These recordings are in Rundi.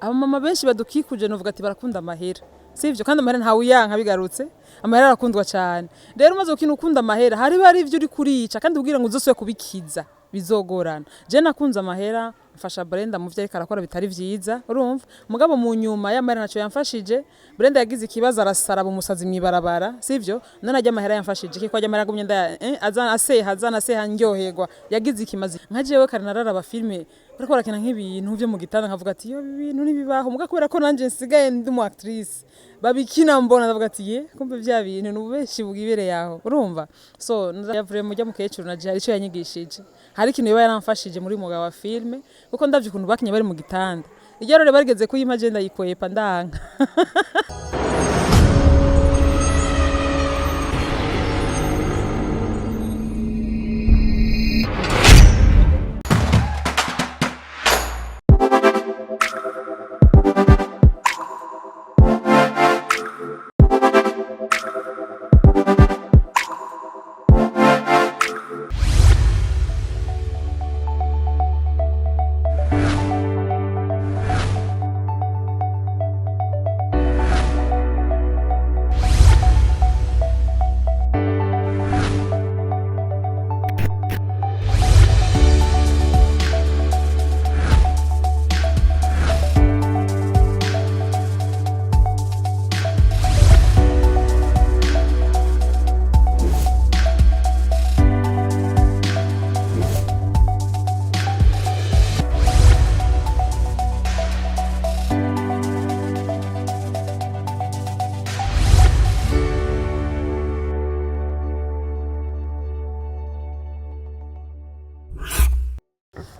Abamama benshi badukikuje novuga ati barakunda amahera, sivyo? Kandi amahera ntawe uyanka, bigarutse amahera arakundwa cyane. Rero umaze gukina ukunda amahera, hari bari ivyo uri kurica, kandi kugira ngo uzosubire kubikiza bizogorana. Je nakunze amahera, mfasha Brenda mu vyo ariko arakora bitari vyiza, urumva? Mugabo mu nyuma y'amahera naco yamfashije. Brenda yagize ikibazo, arasaraba umusazi mw'ibarabara, sivyo? None ajya amahera yamfashije kiko ajya amahera agumye nda azana aseha, azana aseha, ndyoherwa. Yagize ikimazi nka jewe kare nararaba filme bariko barakina nk'ibintu vyo mu gitanda, nkavuga ati yo ibintu ntibibaho. Muga kubera ko nanje nsigaye ndi umu actrice babikina, mbona ndavuga ati ye kumbe vya bintu ni ububeshi bwibereye aho, urumva? So yavuye mujya mukecuru na je hari ico yanyigishije, hari ikintu yoba yaramfashije muri mwuga wa filme, kuko ndavye ukuntu bakinye bari mu gitanda. Iryo rero barigeze kuyimpa, je ndayikwepa, ndanka.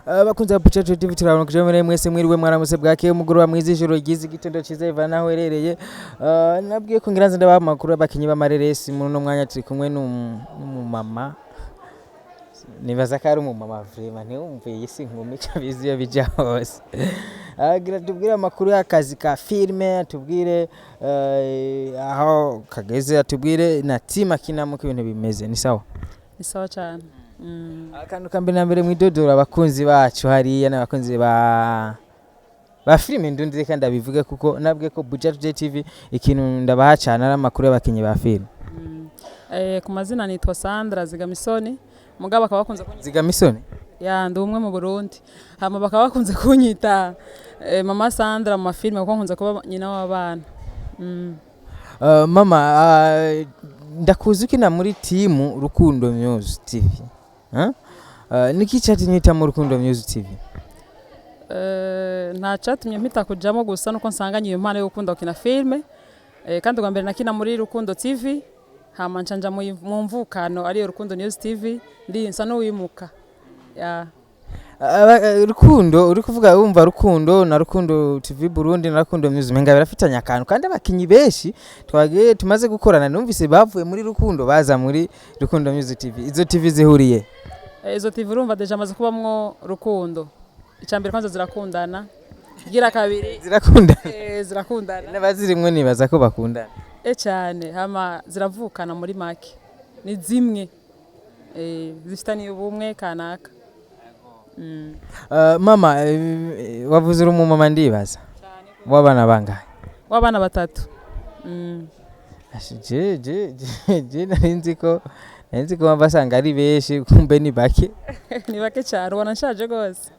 Abakunzi ba Bucacu TV, turabona muri mwese, mwiriwe, mwaramutse, bwakeye, umugoroba mwiza, ijoro ryiza, igitondo cyiza, ivana naho uherereye. Nabwiye ko ngira nze ndabaha amakuru y'abakinyi b'amareresi. Muri uno mwanya turi kumwe n'umumama, nibaza ko ari umumama vraiment, ntiwumve iyi si inkumi kabizi iyo bija hose. Agira tubwire amakuru y'akazi ka filme, atubwire aho kageze, atubwire na team akinamo ko ibintu bimeze. Ni sawa? Ni sawa cyane. Akantu ka mbere na mbere, mwidodora abakunzi bacu hariya n'abakunzi ba filime ndundi, reka ndabivuge kuko nabwiye ko Buja Today TV ikintu ndabaha cyane ari amakuru y'abakinyi ba filime. Ku mazina nitwa Sandra Zigamisoni, mugabo bakaba bakunze kunyita Zigamisoni? Ya, ndi umwe mu Burundi. Hama bakaba bakunze kunyita Mama Sandra mu mafilme, kuko nkunze kuba nyina w'abana. Mama, ndakuzi ukina muri timu Rukundo News TV. Huh? Niki cyatumye uhitamo Rukundo News TV? Nta catumye mpita kujamo, gusa nuko nsanganye iyo mpano yo gukunda gukina filme, kandi ubwa mbere nakina muri Rukundo TV, hama nca nja mu mvukano ariyo Rukundo News TV, ndi nsa n'uwimuka ya. Rukundo uri kuvuga, wumva Rukundo na Rukundo TV Burundi na Rukundo News umenga birafitanye akantu, kandi abakinyi benshi twagiye tumaze gukorana numvise bavuye muri Rukundo baza muri Rukundo News TV. Izo TV zihuriye? Izo TV urumva déjà amaze kubamwo Rukundo. Icya mbere kwanza zirakundana, igira kabiri Zirakundana? Zirakundana. N'abazirimwo nibaza ko bakundana. E cyane, hama ziravukana, muri make ni zimwe, zifitaniye ubumwe kanaka. Mama, wavuze uri umumama, ndibaza w'abana bangahe? W'abana batatu. Ashi, je nari nzi ko basanga ari benshi, kumbe ni bake. Ni bake cyane, ubona nshaje rwose.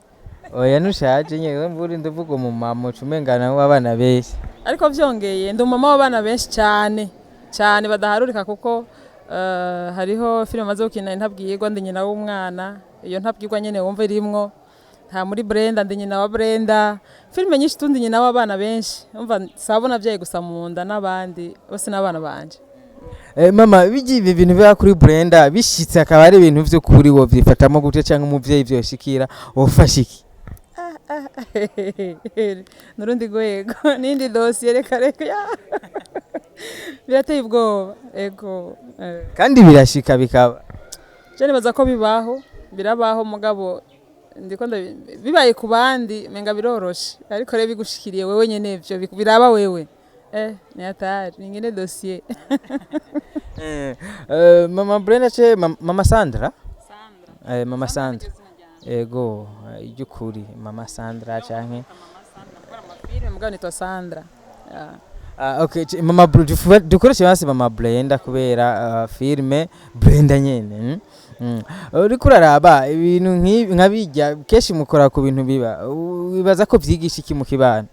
Oya, ntushaje nyine, mvura ndavuga umumama uca umengana w'abana benshi. Ariko vyongeye ndi umumama w'abana benshi cyane cyane badaharurika, kuko hariho filime maze gukina Intabwirwa, ndi nyina w'umwana. Iyo Ntabwirwa nyene wumva irimwo nta muri Brenda, ndi nyina wa Brenda. Filime nyinshi tundi nyina w'abana benshi, umva sabo navyaye gusa mu nda, n'abandi bose n'abana banje. Mama, bigiye ibi bintu biba kuri Brenda bishitse akaba ari ibintu vy'ukuri, wo vyifatamo gute? Canke umuvyeyi vyoshikira wofasha iki? Nurundi rwego n'indi dosiye, reka reka ya. Birateye ubwoba, ego. Kandi birashika bikaba. Je nibaza ko bibaho, birabaho, mugabo ndiko bibaye ku bandi menga biroroshe, ariko rero bigushikiriye wewe nyene ivyo biraba wewe, ni hatari, ni ngene dosiye. Mama Brenda ce Mama Sandra, Mama Sandra, ego, iry'ukuri Mama Sandra canke Mugabo nitwa Sandra. Yeah. Ah, okay, mama dukoreshe basi mama Brenda kubera filme Brenda nyene. Uriko uraraba ibintu nk'ibi nka bijya kenshi mukora ku bintu biba, wibaza ko vyigisha iki mu kibano?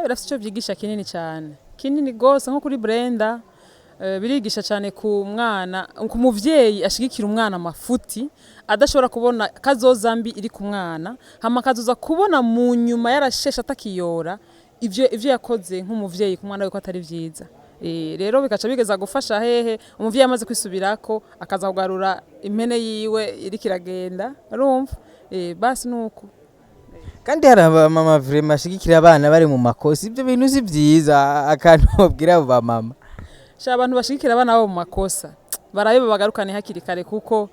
Birafite icyo byigisha kinini cyane, kinini gose. Nko kuri Brenda, birigisha cyane ku mwana, ku muvyeyi ashigikira umwana amafuti, adashobora kubona kazoza mbi iri ku mwana, hama kazoza kubona mu nyuma yarasheshe atakiyora ivyo yakoze nk'umuvyeyi ku mwana we ko atari vyiza. Rero bikaca bigeza gufasha hehe umuvyeyi amaze kwisubirako, akaza kugarura impene yiwe iriko iragenda, urumva? Basi nuko. Kandi hari abamama vraiment bashigikira abana bari mu makosa. Ibyo bintu si vyiza. Akantu babwira abo bamama? Sha, abantu bashigikira abana babo mu makosa, barabe babagarukane hakiri kare, kuko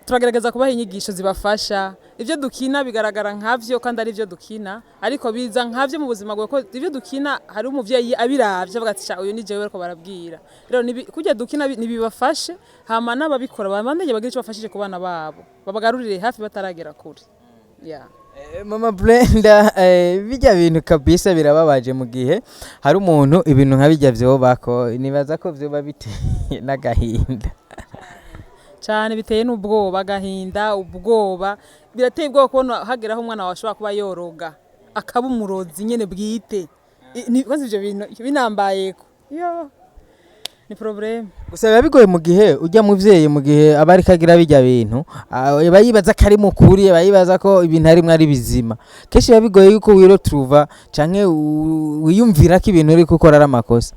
turagerageza kubaha inyigisho zibafasha. Ibyo dukina bigaragara nkavyo kandi ari byo dukina, ariko biza nkavyo mu buzima bwawe, ko ibyo dukina hari umuvyeyi abiravye avuga ati: "Sha, uyu ni jewe bariko barabwira." Rero kurya dukina nibibafashe, hama n'ababikora babandanye bagire ico bafashije ku bana babo, babagarurire hafi bataragera kure, yeah. Mama Brenda, bijya bintu kabisa birababaje mu gihe hari umuntu ibintu nka bijya vyobako. Nibaza ko vyoba biteye n'agahinda. Cyane, biteye n'ubwoba, agahinda, ubwoba. Birateye ubwoba kubona hageraho umwana wawe ashobora kuba yoroga, akaba umurozi nyene bwite. Kwanza ivyo bintu binambayeko, yo ni problème. Gusa biba bigoye mu gihe ujya muvyeyi, mu gihe aba ariko agira bijya bintu, aba yibaza ko ari mukuri, aba yibaza ko ibintu arimwo ari bizima. Kenshi biba bigoye yuko wiretrouva canke wiyumvira ko ibintu uriko ukora ari amakosa.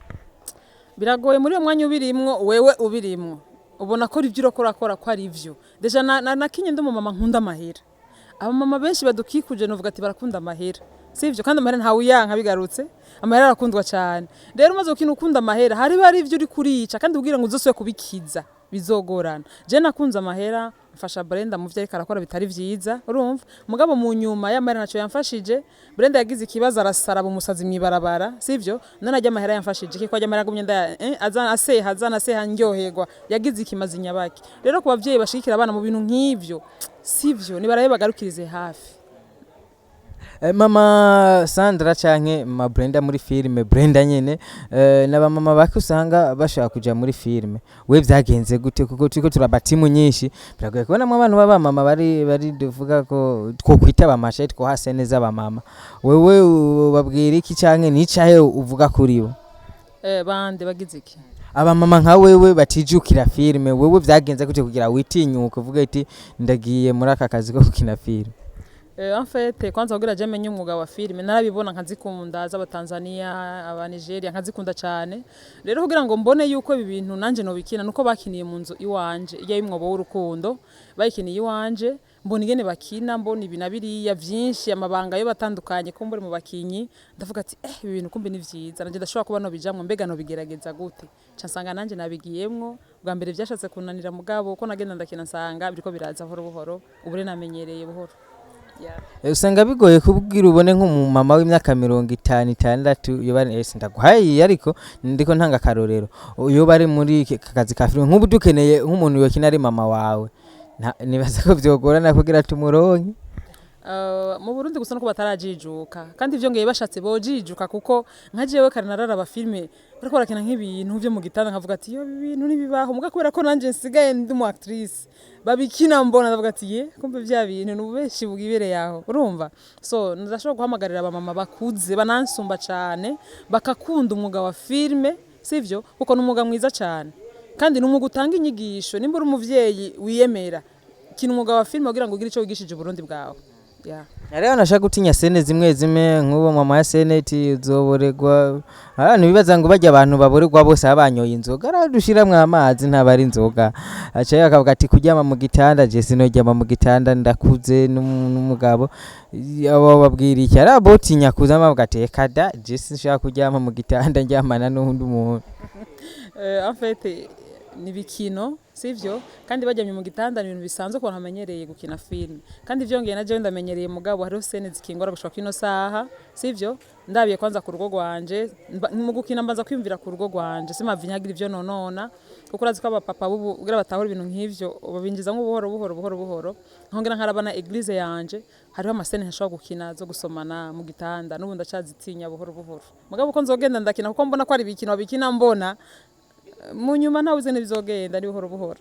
Biragoye muri uwo mwanya ubirimwo. Wewe ubirimwo ubona ko ibyo uriko urakora ko ari byo. Déjà nakinye ndi umumama nkunda amahera. Abamama benshi badukikuje, novuga ati barakunda amahera, sivyo? Kandi amahera ntawe uyanka bigarutse, amahera arakundwa cyane. Rero umaze gukina ukunda amahera, hari hari ibyo uri kurica, kandi kugira ngo uzosubire kubikiza bizogorana. Je nakunze amahera, mfasha Brenda mu vyo ariko arakora bitari vyiza, urumva? Mugabo mu nyuma y'amahera naco yamfashije. Brenda yagize ikibazo, arasaraba umusazi mw'ibarabara, sivyo? None ajya amahera yamfashije kiko ajya amahera agumye nda azana aseha, azana aseha, ndyoherwa. Yagize ikimazi nyabaki. Rero ku bavyeyi bashigikira abana mu bintu nk'ivyo, sivyo, nibarabe bagarukirize hafi. Mama Sandra canke mama Brenda muri filime Brenda nyene, n'abamama bake usanga bashaka kuja muri filime. We vyagenze gute? Kuko turiko turaba timu nyinshi, biragoye kubonamwo abantu b'abamama bari duvuga ko twokwita abamasha, twohase neza abamama. Wewe ubabwira iki canke nicahe uvuga kuri bo? Bande bagize iki? Abamama nka wewe batijukira filime. Wewe vyagenze gute kugira witinyuke uvuge ati ndagiye muri aka kazi ko gukina filime? En fait, kwanza kugira je menye umwuga wa filime, narabibona nkazikunda, z'abatanzania, aba Nigeria, nkazikunda cyane. Rero kugira ngo mbone yuko ibi bintu nanje nobikina, nuko bakiniye mu nzu iwanje, ijya y'umwobo w'urukundo bayikiniye iwanje, mbona ingene bakina, mbona ibi na biriya vyinshi, amabanga yo batandukanye kumbure mu bakinyi, ndavuga ati: "Eh, ibi bintu kumbe ni vyiza, nanje ndashobora kuba nobijamwo, mbega nobigerageza gute?" Ca nsanga nanje nabigiyemwo. Bwa mbere vyashatse kunanira, mugabo uko nagenda ndakina nsanga biriko biraza buhoro buhoro. Ubu rero namenyereye buhoro. Yeah. Usanga bigoye kubwira ubone nk'umumama w'imyaka 56 yoba ari, ndaguhaye ariko ndiko ntanga akarorero, yoba ari muri iki kazi ka filime. Nk'ubu dukeneye nk'umuntu yokina ari mama wawe, nibaza ko vyogorana kugira tumuronke. Mu Burundi gusa nuko batarajijuka, kandi ivyo ngiye bashatse bojijuka, kuko nka jewe kare nararaba filme bariko barakina nk'ibintu vyo mu gitanda, nkavuga ati: "Yo, ibi bintu ntibibaho." Muga kubera ko nanje nsigaye ndi umu actrice babikina mbona, ndavuga ati: "Ye, kumbe vya bintu ni ububeshi bwibereye aho." Urumva? So ndashobora guhamagarira abamama bakuze banansumba cane bakakunda umwuga wa filme, sivyo? Kuko ni umwuga mwiza cane, kandi ni umwuga utanga inyigisho. Nimba uri umuvyeyi wiyemera, kina umwuga wa filme kugira ngo ugire ico wigishije Uburundi bwawe, yeah. Hariho nashaka gutinya scène zimwe zimwe, nk'uwo mama ya seneti uzoboregwa. Abantu bibaza ngo bajya abantu baboregwa bose baba banyoye inzoga, aradushiramwo amazi ntaba ari inzoga. Acaye akavuga ati kuryama mu gitanda, je sinoryama mu gitanda, ndakuze n'umugabo. Abo babwira iki? Ari abotinya kuzamo bavuga ati reka da, je sinshaka kuryama mu gitanda ndyamana n'undi muntu. En fait, Ni bikino, sivyo? Kandi bajyamye mu gitanda ni ibintu bisanzwe ku bantu bamenyereye gukina filime. Kandi vyongeye na jewe ndamenyereye, mugabo hariho scène zikingora gushika kino saha, sivyo? Ndabiye kwanza ku rugo rwanje, mu gukina mbanza kwiyumvira ku rugo rwanje, simava nyagira ivyo nonona, kuko urazi ko abapapa bubu kugira batahura ibintu nk'ivyo babinjizamwo buhoro buhoro buhoro buhoro. Nkongera nkaraba na église yanje, hariho ama scènes ntashobora gukina zo gusomana mu gitanda, n'ubu ndacazitinya buhoro buhoro. Mugabo uko nzogenda ndakina, kuko mbona ko ari ibikino babikina, mbona mu nyuma ntawe uzi n'ibizogenda, ni buhoro buhoro.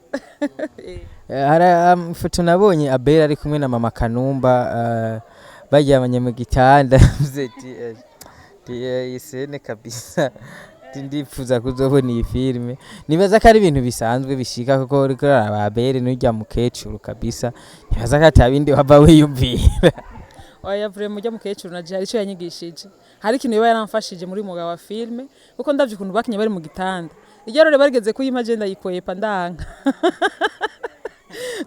Hari ifoto nabonye Abel ari kumwe na mama Kanumba, baryamanye mu gitanda. Mvuze ati iyi scène kabisa, ati ndipfuza kuzobona iyi filime. Nibaza ko ari ibintu bisanzwe bishika, kuko uriko uraraba Abel n'urya mukecuru kabisa, nibaza ko ata bindi wava wiyumvira. Oya, vraiment, ujya mukecuru na je hari ico yanyigishije, hari ikintu yoba yaramfashije muri mwuga wa filime, kuko ndavye ukuntu bakinye bari mu gitanda. Iryo rore barigeze kuyimpa, je ndayikwepa, ndanka,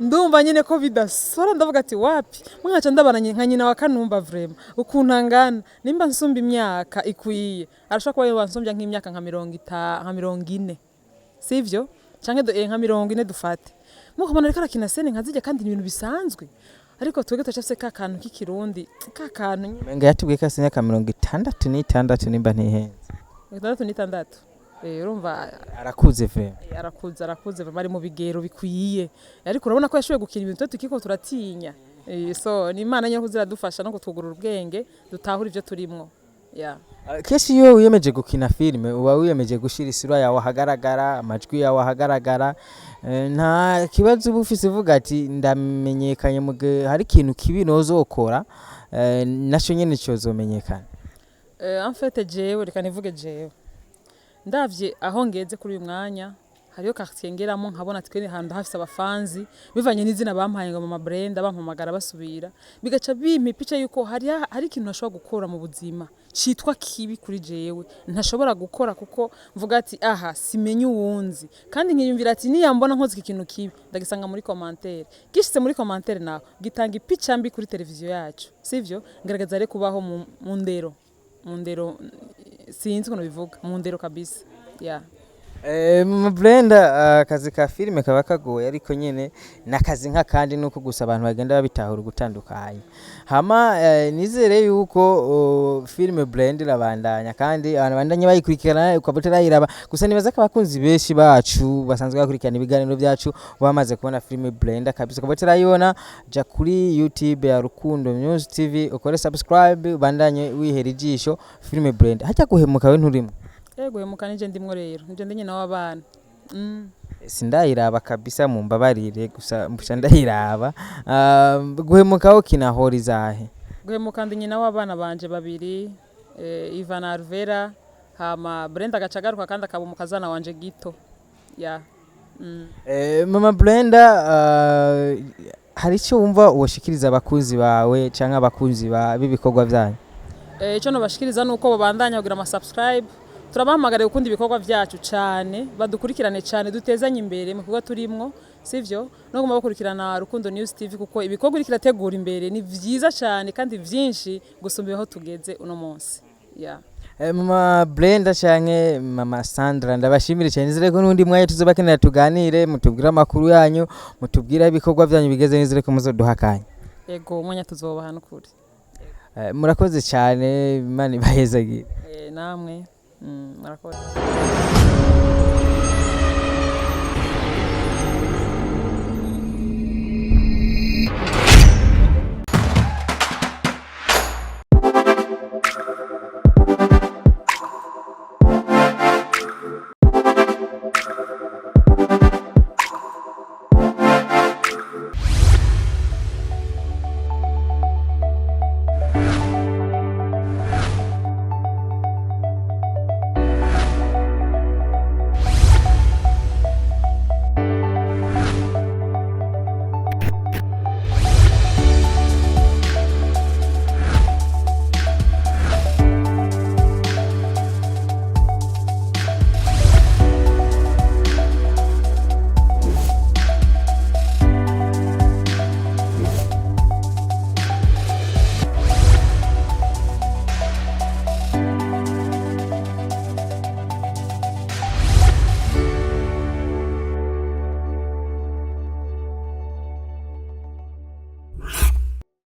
ndumva nyine ko bidasora, ndavuga ati wapi. Mwaca ndabana nka nyina wa Kanumba, vraiment ukuntu angana, nimba nsumba imyaka ikwiye, arashobora kuba yoba nk'imyaka nka 50, nka 40, sivyo? Canke nka 40 dufate. Mukabona ariko arakina scène nka zirya, kandi ni ibintu bisanzwe, ariko twebwe turacafise ka kantu k'ikirundi, ka kantu nyine. Umenga yatubwiye ko afise imyaka 66 nimba ntihenze. 66. Urumva. Arakuze vraiment. Arakuze, arakuze, bari mu bigero bikwiye, ariko urabona ko yashoboye gukina ibintu twe tukiko turatinya. So ni Imana nyine kuziradufasha no kutwugurura ubwenge, dutahura ivyo turimwo, yeah. Kenshi iyo wiyemeje gukina filime uba wiyemeje gushira isura yawe ahagaragara, amajwi yawe ahagaragara. Nta kibazo uba ufise uvuga ati ndamenyekanye, mu gihe hari ikintu kibi nozokora, naco nyene cozomenyekana? En fait jewe, reka nivuge jewe, ndavye aho ngeze kuri uyu mwanya, hariyo quartier ngeramo nkabona ati kwene ahantu hafise abafanzi bivanye n'izina bampaye ngo Mama Brenda, bampamagara basubira, bigaca bimpa ipica yuko hari ikintu ntashobora gukora mu buzima citwa kibi kuri jewe, ntashobora gukora, kuko mvuga ati aha simenye uwunzi, kandi nkiyumvira ati niyambona nkoze iki kintu kibi ndagisanga muri commentaire, gishitse muri commentaire naho gitanga ipica mbi kuri televiziyo yacu, sivyo? Ngerageza rero kubaho mu ndero, sinzi ukuntu bivuga, mu ndero kabisa, yeah. Mama Brenda, akazi ka filime kaba kagoye, ariko nyene nakazi nk'akandi, nuko gusa abantu bagenda babitahura ugutandukanye. Hama nizere yuko filime Brenda irabandanya kandi abantu bandanye bayikurikirana, ukaba utarayiraba. Gusa nibaza ko abakunzi benshi bacu basanzwe bakurikirana ibiganiro byacu bamaze kubona filime Brenda kabisa. Ukaba utarayibona, ja kuri YouTube ya Rukundo News TV, ukore subscribe, ubandanye wihera ijisho filime Brenda. Hajya guhemuka we nturimo? Ego, hemuka nije ndimwo rero, nije ndi nyina w'abana. Sindayiraba kabisa, mumbabarire, gusa mbuca ndayiraba. Guhemukaho kinahora izahe? Guhemuka ndi nyina w'abana banje babiri, Ivan Alvera, hama Brenda agaca agaruka kandi akaba umukazana wanje gito, yeah. Mama Brenda, hari icyo wumva woshikiriza abakunzi bawe canke abakunzi b'ibikorwa byanyu? Ico nobashikiriza nuko babandanya kugira ama subscribe. Turabahamagariye gukunda ibikorwa vyacu cane, badukurikirane cane, dutezanye imbere mu bikorwa turimwo, sivyo? No guma bakurikirana Rukundo News TV, kuko ibikorwa iriko irategura imbere ni vyiza cane kandi vyinshi gusumba aho tugeze uno munsi, yeah. Mama Brenda canke Mama Sandra, ndabashimire cyane. Nizere ko n'undi mwanya tuzobakenera tuganire, mutubwire amakuru yanyu, mutubwire aho ibikorwa byanyu bigeze. Nizere ko muzoduha akanya. Ego, umwanya tuzobaha n'ukuri. Murakoze cyane, Imana ibahezagire. Namwe murakoze.